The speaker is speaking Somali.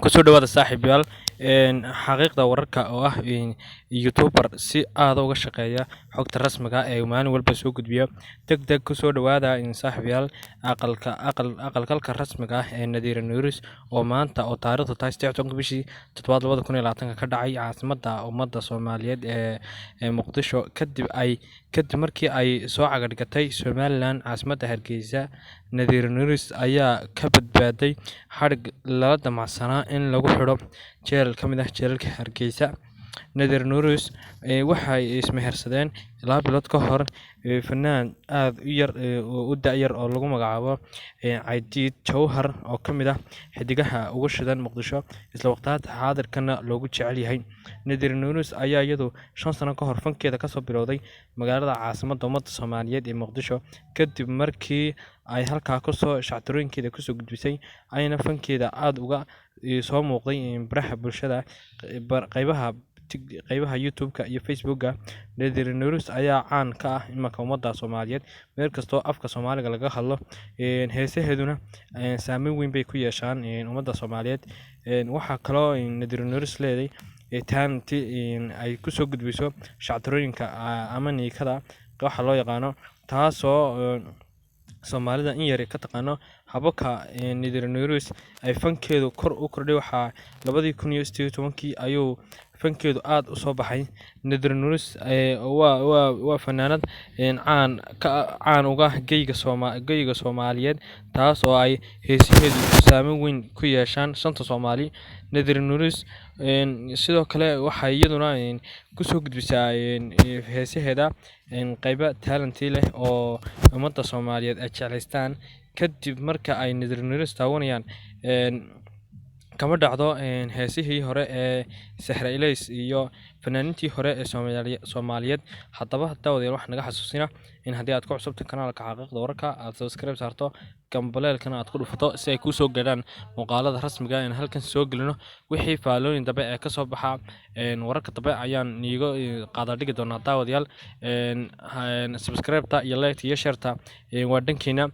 Kusoo dhawaada, saaxiibayaal, Xaqiiqda Wararka oo ah youtuber si aad uga shaqeeya xogta rasmiga ah ee maalin walba soo gudbiya. Deg deg kusoo dhawaada, saaxiibayaal, aqalka aqal aqalgalka rasmiga ah ee Nadiira Nuris oo maanta oo taariikhdu tahay 18-ka bishii toddobaad 2020 ka dhacay caasimadda ummadda Soomaaliyeed ee Muqdisho, kadib markii ay soo cagadhigatay Somaliland caasimadda Hargeysa. Nadiira Nuris ayaa ka badbaaday xadhig lala damacsanaa in lagu xidho jeel ka mid ah jeelalka Hargeysa. Nadiira Nuris waxay ismehersadeen 2 bilood ka hor fanaan aad u yar oo u da'yar oo lagu magacaabo Caydiid Jawhar, oo ka mid ah xidigaha ugu shidan Muqdisho, isla waqtiga xaadirkana loogu jecel yahay. Nadiira Nuris ayaa iyadu 5 sano ka hor fankeeda kasoo bilowday magaalada caasimadda ummadda Soomaaliyeed ee Muqdisho, kadib markii ay halkaa kusoo shactirooyinkeeda kusoo gudbisay, ayna fankeeda aada uga soo muuqday baraha bulshada, qaybaha YouTube-ka iyo Facebook-a. Nadiira Nuris ayaa caan ka ah imanka ummadda Soomaaliyeed meel kastoo afka Soomaaliga laga hadlo, heesaheeduna saameyn weyn bay ku yeeshaan ummadda Soomaaliyeed. Waxaa kaloo Nadiira Nuris leeday talent ay kusoo gudbiso shactirooyinka ama niikada waxa loo yaqaano, taasoo Soomaalida in yar ka taqaano. Hababka Nadiira Nuris ay fankeedu kor u kordhay, waxaa 2018-kii ayuu fankeedu aada u soo baxay. Nadiira Nuris waa fanaanad caan ka caan uga geyga Soomaaliyeed, taas oo ay heesaheedu saameyn weyn ku yeeshaan shanta Soomaali. Nadiira Nuris sidoo kale waxay iyaduna kusoo gudbisaa heesaheeda qaybo talent leh oo ummadda Soomaaliyeed ay jeclaystaan. Kadib marka ay Nadiira Nuris daawanayaan, kama dhacdo heesihii hore ee Sahra Ilays iyo fanaaniintii hore ee Soomaaliyeed. Haddaba daawadayaal, waxaa naga xasuusina in haddii aad ku cusubtay kanaalka Xaqiiqda Wararka aad subscribe saarto, gambaleelkana aad ku dhufato, si ay kuu soo gaadhaan muuqaalada rasmiga ah ee halkan soo gelino. Wixii faalooyin dambe ee kasoo baxa wararka dambe ayaan niigo qaada dhigi doonaa, daawadayaal. Subscribe-ta iyo like iyo share-ta waa dhankiina.